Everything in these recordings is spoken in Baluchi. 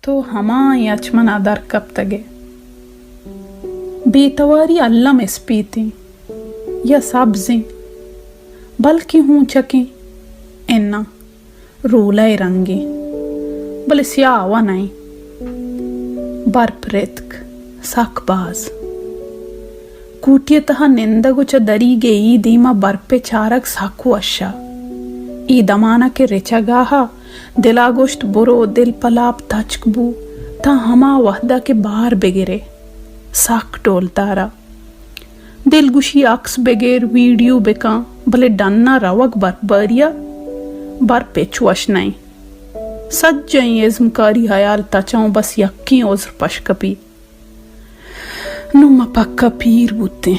تو ہمائیں اچ منا در کپتگ ئے۔ بے تواری الم اسپیتیں یا سبزیں، بلکیں ہونچکیں، اناں رولہ ءِ رنگیں، بلے سیاہ و نئیں۔ برپ رتک، سک باز۔ کوٹی ءِ تہا نندگ و چہ دریگ ءِ اے دیما برپ ءِ چارگ سک وش ءَ۔ اے دمان ءَ کہ رچگ ءَ ہا، دل ءَ گوشت، برو، دل پہ لاپ تچک بو، تاں ہما وہد ءَ کہ بار بگرے۔ سک ڈولدار ءَ۔ دل گوشی عکس بگر، ویڈیو بکن، بلے ڈن ءَ روگ برپباری ءَ، برپ ہچ وش نئیں۔ سجہیں ازمکاری ہیال تچاں و بس یکیں عذر پش کپی۔ نوں ما پکا پیر بوتیں۔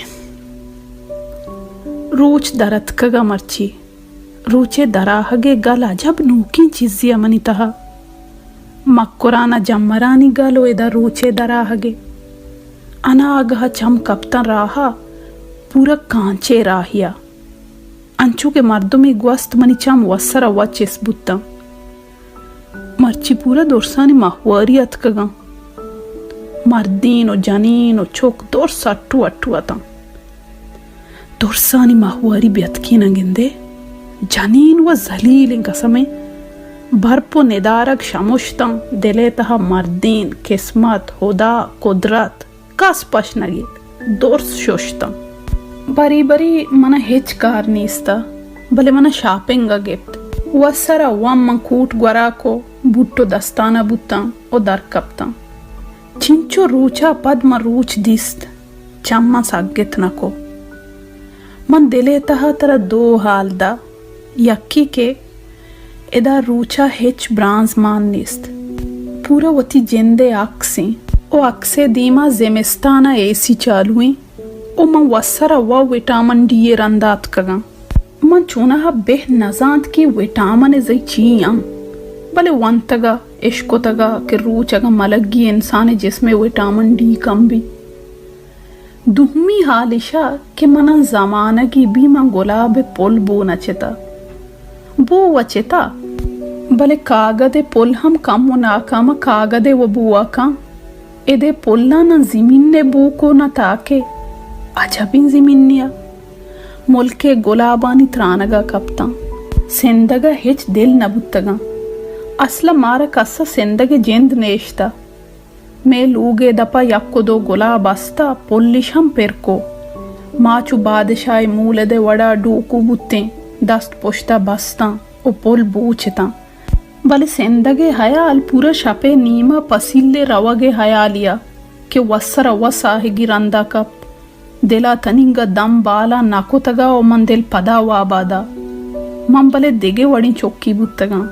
روچ در اتکگ ءَ مرچی۔ روچ ءِ در آہگ ءِ گل عجب نوکیں چیزے ءَ منی تہا۔ مکران ءَ جمرانی گل و ادا روچ ءِ در آہگ ءِ۔ اناگہ ءَ چم کپتاں راہ ءَ، پورا کانچیں راہے ءَ۔ انچو کہ مردمے گوست، منی چم وسر ءَ وت چست بوتاں۔ مرچی پورا درسانی ماہواری اتکگاں۔ مردین و جنین و چک درس اٹو اٹو اتاں۔ درسانی ماہواری بیتکین ءَ گندے، جنین و ذلیلیں قسمیں۔ برپ و ندارگ شمشتاں، دل ءِ تہا مردین، قسمت، ہدا، قدرت، کس پش نہ گیت، درس ششتاں۔ بری بری منا ہچ کار نیست ءَ، بلے منا شاپنگ ءَ گپت۔ وسر ءَ وم من کوٹ گورا کو، بوٹ و دستان ءَ بوتاں و در کپتاں۔ چنچو روچ ءَ پد من روچ دیست، چم من سگت نہ کو۔ من دل ءِ تہا ترا دو حال دا، یکے کہ ادا روچ ءَ ہچ برانز مان نیست۔ پورا وتی جند ءِ عکس ایں۔ او عکس ءِ دیما زمستان ءَ اے سی چالو ایں۔ او من وسر ءَ و وٹامن ڈی ءِ رند ءَ اتکگاں۔ من چوناہا بہ نزانت کہ وٹامن ءِ زئی چی آں، بلے ونتگ ءَ اشکتگ ءَ کہ روچ اگاں ملگی انسان ءِ جسم ءِ وٹامن ڈی کم بی۔ دومی حال اش ءَ کہ من ءَ زمانگے بی من گلاب ءِ پل بو نہ چتہ۔ بو و چتہ، بلے کاگد ءِ پل ہم کم و ناکام ءَ کاگد ءِ و بو ءَ کن۔ اد ءِ پل ءَ نہ زمین ءِ بوک و نہ تاک ءِ۔ عجبیں زمینے ءَ ملک ءِ گلابانی ترانگ ءَ کپتاں۔ سندگ ءَ ہچ دل نہ بوتگاں۔ اصل ءَ مارا کس ءَ سندگ ءِ جند نیشتہ۔ مئے لوگ ءِ دپ ءَ یک و دو گلاب است ءَ پلش ہم پر کو۔ ما چو بادشاہ ءِ مولد ءِ وڑ ءَ ڈوکو بوتیں، دست پشت ءَ بستاں و پل بوچتاں۔ بلے سندگ ءِ ہیال پورا شپ ءِ نیم ءَ پسیل ءِ روگ ءِ ہیالے ءَ کہ وسر ءَ وس آہگی رند ءَ کپت۔ دل ءَ تنینگہ دم بالا نہ کتگ ءَ و من دل پدا واب ءَ دا۔ من بلے دگہ وڑیں چکی بوتگاں۔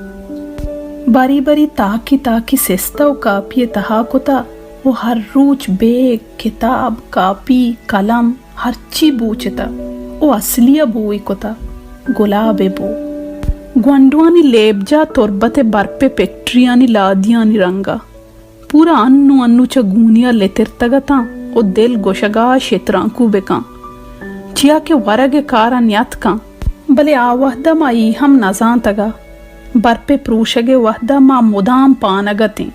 بری بری تاکی تاکی سستہ و کاپی ءِ تہا کتہ و ہر روچ بیگ، کتاب، کاپی، قلم ہرچی بوچتہ و اصلی ءَ بوئی کتہ، گلاب ءِ بو۔ گونڈوانی لیبجاہ تربت ءِ برپ ءِ پکٹریانی لادیانی رنگ ءَ۔ پورا انو انو چہ گونی ءَ لترتگ اتاں و دل گوشگ ءَ شترانکو بکن، چیا کہ ورگ ءِ کار ءَ نیاتکاں۔ بلے آ وہد ءَ ما اے ہم نزانتگ ءَ برپ ءِ پروشگ ءِ وہد ءَ ما مدام پانگ اتیں۔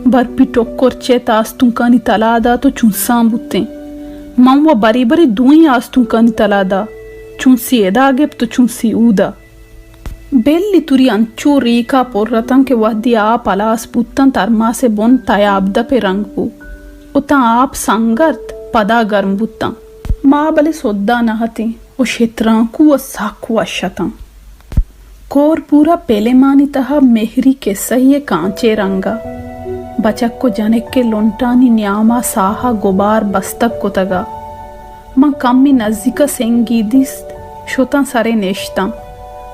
برپی ٹکر چہ تہ آستونکانی تلاد ءَ تو چونساں بوتیں۔ من و بری بری دوئیں آستونکانی تلاد ءَ چونسی ادا گپت و چونسی اودا۔ بل اتری انچو ریکا پر اتاں کہ وہدے آپ ہلاس بوتاں، ترماس ءِ بن تیاب دپ ءِ رنگ بو و تاں آپ سنگرت پدا گرم بوتاں۔ ما بلے سدا نہ اتیں و شترانکو و سک وش اتاں۔ کور پورا پلمانی تہا مہری کسہی ءِ کانچے رنگ ءَ۔ بچک و جنک ءِ لنٹانی نیام ءَ ساہ ءَ گبار بستگ کتگ ءَ۔ من کمے نزیک ءَ سنگی دیست، شتاں سر ءَ نشتاں۔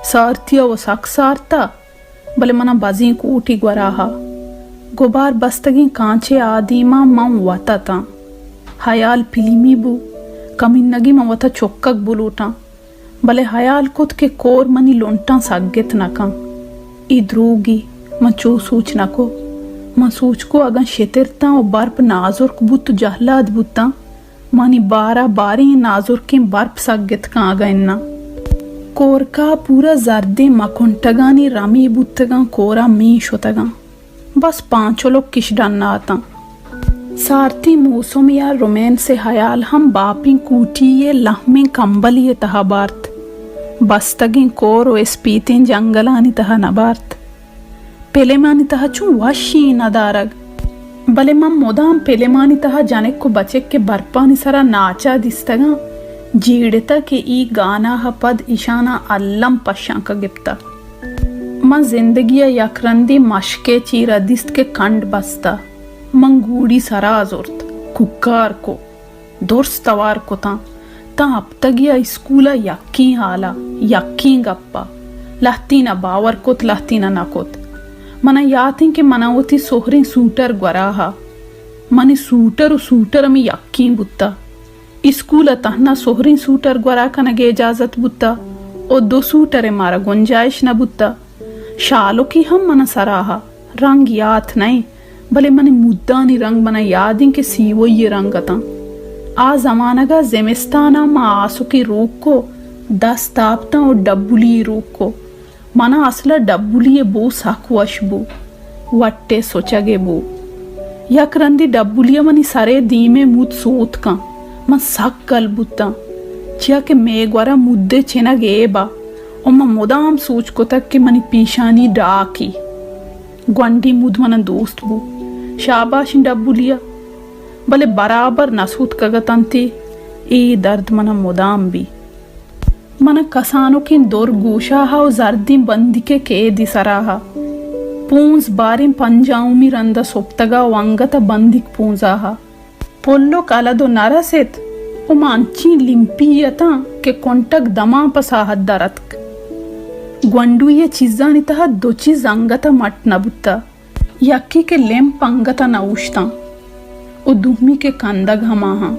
سارتی ءَ و سک سارت ءَ، بلے من ءَ بزیں کوٹی گورا ءَ۔ گبار بستگیں کانچ ءِ آ دیما من وت اتاں۔ ہیال پلیمی بو، کمینگی من وت ءَ چکگ بلوٹاں، بلے ہیال کت کہ کور منی لنٹاں سگت نہ کن۔ اے دروگی، من چو سوچ نہ کو۔ من سوچ کو اگاں شترتاں و برپ نازرک بوت و جہلاد بوتاں، منی بارا باریں نازرکیں برپ سگت کن اگاں اناں۔ کورکا پورا زردیں مکنٹگانی رمی بوتگاں، کورا مین شتگاں۔ بس پانچلک اش ڈن ءَ اتاں۔ سارتی موسم ءَ رومانس ءِ ہیال ہم باپیں کوٹی ءِ لہمیں کمبلے ءِ تہا بارت۔ بستگیں کور ءُ اسپیتیں جنگلانی تہا نہ بارت۔ پلمانی تہا چون وشی نہ دارگ۔ بلے من مدام پلمانی تہا جنک ءُ بچک ءِ برپانی سرا ناچا دیستگاں، جیڑتہ کہ اے گاناہ ءَ پد ایشاناں الم پشانکا گپتہ۔ من زندگی ءَ یک رندی مشکے چیرا دیست کہ کنڈ بستہ۔ من گوڑی سرا زرت، کوکار کو، درست توار کتاں۔ تاں ہپتگی ءَ اسکول ءَ یکیں ہالا، یکیں گپا۔ لہتینا باور کت، لہتینا نہ کت۔ منا یات انت کہ منا وتی سہریں سوٹر گورا ہا۔ منی سوٹر ءُ سوٹر ہمے یکیں بوتہ۔ اسکول ءَ تہنا سہریں سوٹر گورا کنگ ءِ اجازت بوتہ ءُ دو سوٹر ءِ مارا گنجائش نہ بوتہ۔ شالکی ہم منا سرا ہا، رنگ یات نہ انت، بلے منی مودانی رنگ منا یات انت کہ سیوئی ءِ رنگ اتاں۔ آ زمانگ ءَ زمستان ءَ ما آسکی روک کو دست تاپتاں ءُ ڈبولی روک کو۔ منا اصل ءَ ڈبولی ءِ بو سک وش بو، وٹ ءِ سچگ ءِ بو۔ یک رندی ڈبولی ءَ منی سر ءِ دیم ءِ مود سوت کن۔ من سک گل بوتاں، چیا کہ مئے گورا مود ءِ چنگ ایب ءَ ءُ من مدام سوچ کتگ کہ منی پیشانی ڈاکی۔ گونڈیں مود منا دوست بو۔ شاباش انت ڈبولی ءَ، بلے برابر نہ سوتکگ اتنت ءُ اے درد منا مدام بی۔ منا کسانکیں در گوشا ہا ءُ زردیں بندیک ءِ کیدی سرا ہا۔ پونز باریں پنجاہمی رندا سپتگا ءُ انگت ءَ بندیک پونزا ہا۔ پلک الد ءُ نہ رست ءُ ما انچیں لمپی اتاں کہ کنٹگ دماں پہ ساہت در اتک۔ گونڈوئی ءِ چیزانی تہا دو چیز انگت ءَ مٹ نہ بوتہ۔ یکے کہ لمپ انگت ءَ نہ اوشتاں ءُ دومی کہ کندگ ہماہاں۔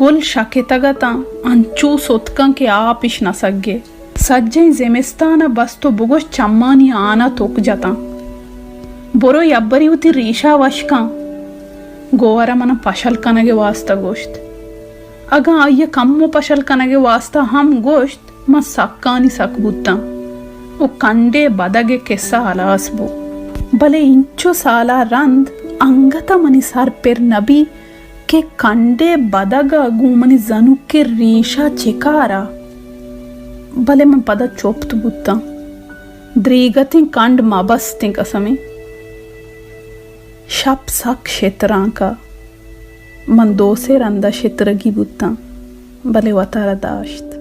گل شکتگ اتاں، انچو ستکاں کہ آپ اش نہ سگے۔ سجہیں زمستان ءَ بس تو بگوش چمانی آن ءَ تک جتاں۔ برو یبری وتی ریشا وش کن۔ گوہر ءَ منا پشل کنگ ءِ واستا گوشت۔ اگاں آئی ءَ کمو پشل کنگ ءِ واستا ہم گوشت، من سکانی سک بوتاں ءُ کنڈے بدگ ءِ کسہ ہلاس بو۔ بلے اینچو سالا رند انگت ءَ منی سر پر نہ بی کہ کنڈے بدگ ءَ گوں منی زنوک ءِ ریش ءَ چے کار ءَ؟ بلے من پدا چپت بوتاں۔ دریگتیں کنڈ مہ بستیں قسمیں۔ شپ سک شترانک ءَ۔ من دو سے رند ءَ شترگی بوتاں، بلے وتارا داشت۔